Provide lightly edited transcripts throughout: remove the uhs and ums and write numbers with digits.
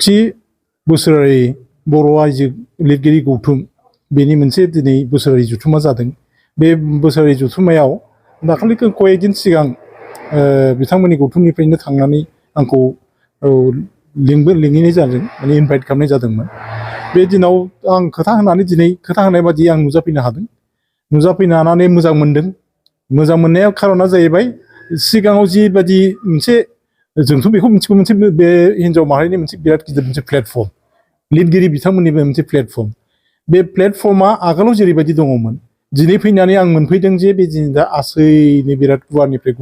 10थि बोसोरारि बर' आइजो लिरगिरि गौथुम बेनि मोनसे दिनै बोसोरारि जथुमा जादों। बे बोसोरारि जथुमायाव दाखालि कयेकदिन सिगां बिथांमोननि गौथुमनिफ्रायनो थांनानै आंखौ लिंहैनाय जादों, माने इनभाइट खालामनाय जादोंमोन। बे दिनाव आं खोथा होनाय बादि आं नुजाफैनो हादों। नुजाफैनो हानानै मोजां मोनदों। मोजां मोननाया खारना जाहैबाय सिगाङाव जिबादि मोनसे जोंथ' बेखौ मिथिगौ, मोनसे बे हिन्जाव माहारिनि मोनसे बिराद गिदिर मोनसे प्लेटफर्म, लिरगिरि बिथांमोननिबो मोनसे प्लेटफर्म। बे प्लेटफर्मा आगोलाव जेरैबायदि दङमोन, दिनै फैनानै आं मोनफैदों जे बे दिनै दा आसैनो बिराद गुवारनिफ्राय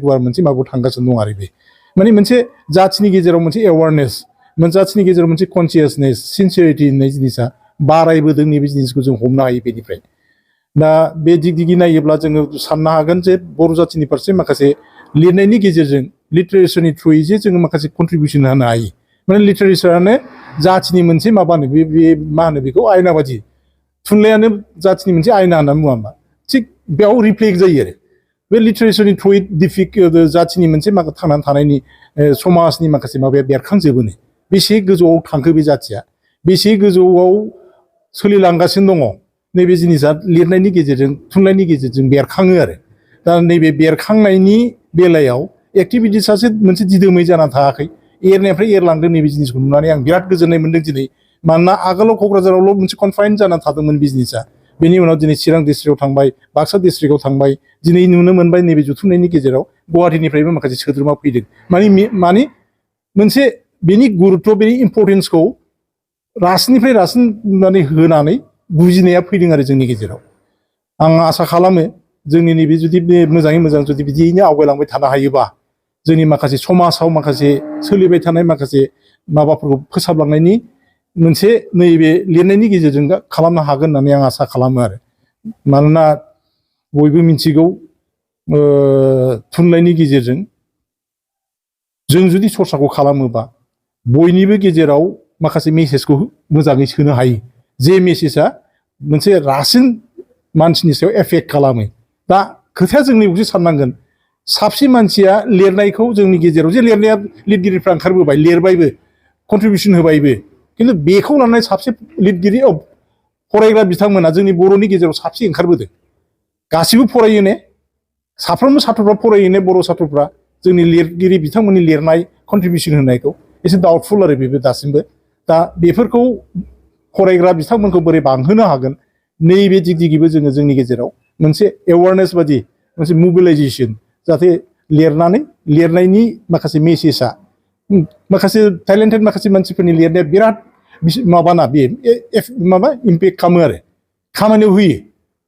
गुवार मोनसे माबायाव थांगासिनो दं आरो बे माने मोनसे जाथिनि गेजेराव मोनसे एवारनेस, जाथिनि गेजेराव मोनसे कनसियासनेस, सिनसियारिटि होननाय जिनिसा बारायबोदों। नैबे जिनिसखौ जों हमनो हायो बेनिफ्राय। दा बे दिग नायोब्ला जोङो साननो हागोन जे बर' जाथिनि फारसे माखासे लिरनायनि गेजेरजों, लिटारेचारनि थ्रुयै जे जोङो माखासे कन्ट्रिबिउसन होनो हायो। माने लिटारेचारानो जाथिनि मोनसे माबानो बे मा होनो बेखौ आयना बादि, थुनलाइयानो जाथिनि मोनसे आयना होनना बुङा होमबा? थिग बेयाव रिफ्लेक्ट जायो आरो बे लिटारेचारनि थ्रुयै जाथिनि मोनसे थांनानै थानायनि समाजनि माखासे माबाया बेरखांजोबोनो। बेसे गोजौआव थांखो बे जाथिया, बेसे गोजौआव सोलिलांगासिनो दङ, नैबे जिनिसा लिरनायनि गेजेरजों, थुनलाइनि गेजेरजों बेरखाङो आरो। दा नैबे बेरखांनायनि बेलायाव एक्टिभिटिसासो मोनसे दिदोमै जानानै थायाखै, एरनायनिफ्राय एरलांदों। नैबे जिनिसखौ नुनानै आं बिराद गोजोननाय मोनदों दिनै। मानोना आगोलाव क'क्राझारावल' मोनसे कनफाइन जानानै थादोंमोन बिजनेसा, बेनि उनाव दिनै चिरां डिस्ट्रिक्टआव थांबाय, बाक्सा डिस्ट्रिक्टआव थांबाय। दिनै नुनो मोनबाय नैबे जथुमनायनि गेजेराव गुवाहाटीनिफ्रायबो माखासे सोद्रोमा फैदों। माने मोनसे बेनि गुरुत्व, बेनि इम्परटेन्सखौ रासिननिफ्राय रासिन माने होनानै बुजिनाया फैदों आरो जोंनि गेजेराव। आं आसा खालामो जोंनि नैबे जुदि मोजाङै मोजां जुदि बिदियैनो आवगायलांबाय थानो हायोबा, जोंनि माखासे समाजाव माखासे सोलिबाय थानाय माखासे माबाफोरखौ फोसाबलांनायनि मोनसे नैबे लिरनायनि गेजेरजों खालामनो हागोन होननानै आं आसा खालामो आरो। मानोना बयबो मिथिगौ, थुनलाइनि गेजेरजों जों जुदि सरसाखौ खालामोबा बयनिबो गेजेराव माखासे मेसेजखौ मोजाङै सोनो हायो, जे मेसेजआ मोनसे रासिन मानसिनि सायाव एफेक्ट खालामो। दा खोथाया जोंनि बेखौसो साननांगोन, साबसे मानसिया लिरनायखौ जोंनि गेजेराव जे लिरनाया लिरगिरिफ्रा ओंखारबोबाय, लिरबायबो, कन्ट्रिबिउसन होबायबो, खिन्थु बेखौ लानानै साबसे लिरगिरि फरायग्रा बिथांमोना जोंनि बर'नि गेजेराव साबसे ओंखारबोदों। गासिबो फरायो ने, साफ्रोमबो साथ्रफ्रा फरायो ने, बर' साथ्रफ्रा जोंनि लिरगिरि बिथांमोननि लिरनाय कन्ट्रिबिउसन होनायखौ एसे डाउटफुल आरो बेबो दासिमबो। दा बेफोरखौ फरायग्रा बिथांमोनखौ बोरै बांहोनो हागोन, नैबे दिगिबो जोङो जोंनि गेजेराव मोनसे एवारनेस बादि मोनसे मबिलाइजेसन, जाहाथे लिरनायनि माखासे मेसेजआ माखासे टेलेन्टेड माखासे मानसिफोरनि लिरनाया बिराद माबाना बे माबा इम्पेक्ट खालामो आरो खामानियाव होयो।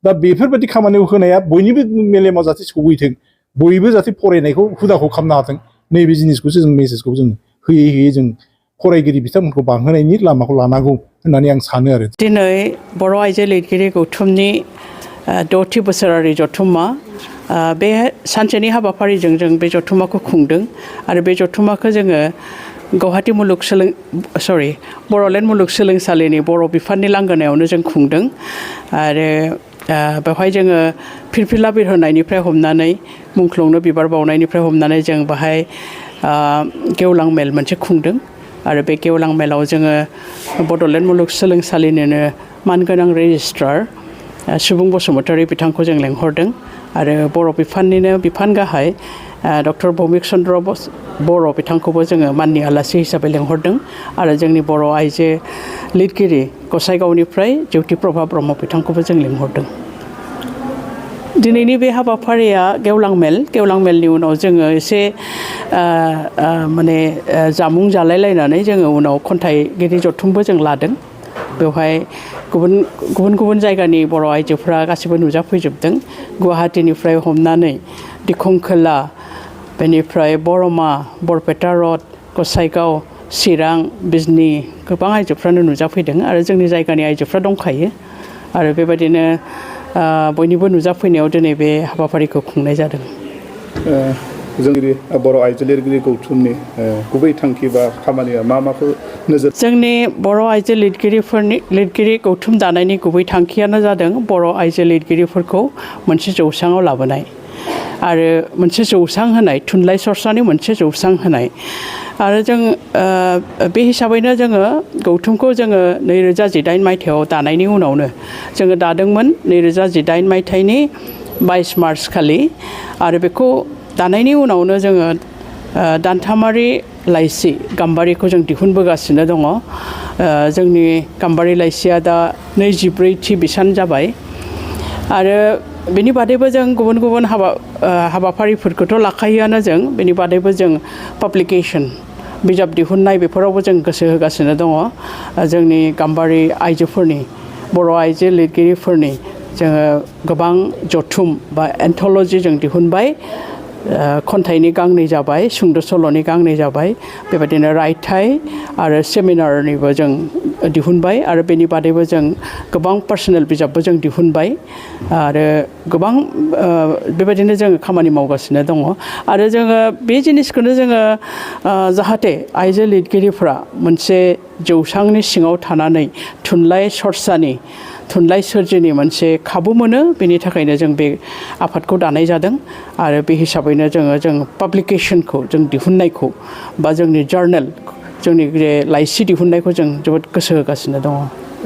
दा बेफोरबायदि खामानियाव होनाया बयनिबो मेलेमाव जाहाथे सौहैथों, बयबो जाहाथे फरायनायखौ हुदाखौ खालामनो हाथों, नैबे जिनिसखौसो जों मेसेजखौ जों होयै जों फरायगिरि बिथांमोनखौ बांहोनायनि लामाखौ लानांगौ होननानै आं सानो आरो। दिनै बर' आइजो लिरगिरि गौथुमनि 6थि बोसोरारि जथुमा, बे सानसेनि हाबाफारिजों जों बे जथुमाखौ खुंदों। आरो बे जथुमाखौ जोङो गुवाहाटी बड'लेण्ड मुलुगसोलोंसालिनि बर' बिफाननि लांगोनायावनो जों खुंदों। आरो बेवहाय जोङो फिरफिला बिरहोनायनिफ्राय हमनानै मुंख्लंनो बिबार बावनायनिफ्राय हमनानै जों बाहाय गेवलां मेल मोनसे खुंदों। आरो बे गेवलां मेलाव जोङो बड'लेण्ड मुलुगसोलोंसालिनिनो मानगोनां रेजिस्ट्रार सुबुं बसुमतारी बिथांखौ जों लेंहरदों। आरो बर' बिफाननिनो बिफान गाहाय डक्टर भौमिक चन्द्र बर' बिथांखौबो जोङो माननि आलासि हिसाबै लेंहरदों। आरो जोंनि बर' आइजो लिरगिरि गसाइगावनिफ्राय ज्योति प्रभा ब्रह्म बिथांखौबो जों लेंहरदों। दिनैनि बे हाबाफारिया गेवलां मेलनि उनाव जोङो एसे माने जामुं जालायलायनानै जोङो उनाव खन्थाइगिरि जथुमबो जों लादों। बेवहाय गुबुन जायगानि बर' आइजोफ्रा गासिबो नुजाफैजोबदों। गुवाहाटीनिफ्राय हमनानै दिखंखोला, बेनिफ्राय बरमा, बरपेटा रड, गसाइगाव, चिरां, बिजनी गोबां आइजोफ्रानो नुजाफैदों। आरो जोंनि जायगानि आइजोफ्रा दंखायो। आरो बेबायदिनो बयनिबो नुजाफैनायाव दिनै बे हाबाफारिखौ खुंनाय जादों। जोंनि बर' आइजो लिरगिरि गौथुमनि गुबै थांखि बा खामानिया माखौ नोजोर? जोंनि बर' आइजो लिरगिरि गौथुम दानायनि गुबै थांखियानो जादों बर' आइजो लिरगिरिफोरखौ मोनसे जौसाङाव लाबोनाय। आरो मोनसे जौसां होनाय थुनलाइ सरसानि मोनसे जौसां होनाय आरो जों बे हिसाबैनो जोङो गौथुमखौ जोङो 2018 मायथाइयाव दानायनि उनावनो जोङो दादोंमोन 2018 मायथाइनि 22 मार्च खालि आरो बेखौ दानायनि उनावनो जोङो दानथामारि लाइसि गाम्बारिखौ जों दिहुनबोगासिनो दङ जोंनि गाम्बारि लाइसिया दा 24थि बिसान जाबाय आरो बेनि बादैबो जों गुबुन गुबुन हाबाफारिफोरखौथ' लाखायोआनो जों बेनि बादैबो जों पाब्लिकेशन बिजाब दिहुननाय बेफोरावबो जों गोसो होगासिनो दङ जोंनि गाम्बारि आइजोफोरनि बर' आइजो लिरगिरिफोरनि जोङो गोबां जथुम बा एन्थ'लजि जों दिहुनबाय खन्थाइनि गांनै जाबाय सुंद' सल'नि गांनै जाबाय बेबायदिनो रायथाइ आरो सेमिनारनिबो जों दिहुनबाय आरो बेनि बादैबो जों गोबां पार्सनेल बिजाबबो जों दिहुनबाय आरो गोबां बेबायदिनो जों खामानि मावगासिनो दङ आरो जोङो बे जिनिसखौनो जोङो जाहाथे आइजो लिरगिरिफ्रा मोनसे जौसांनि सिङाव थानानै थुनलाइ सरसानि थुनलाइ सोरजिनि मोनसे खाबु मोनो बेनि थाखायनो जों बे आफादखौ दानाय जादों आरो बे हिसाबैनो जों पाब्लिकेशनखौ जों दिहुननायखौ बा जोंनि जार्नेल जोंनि लाइसि दिहुननायखौ जों जोबोद गोसो होगासिनो दङ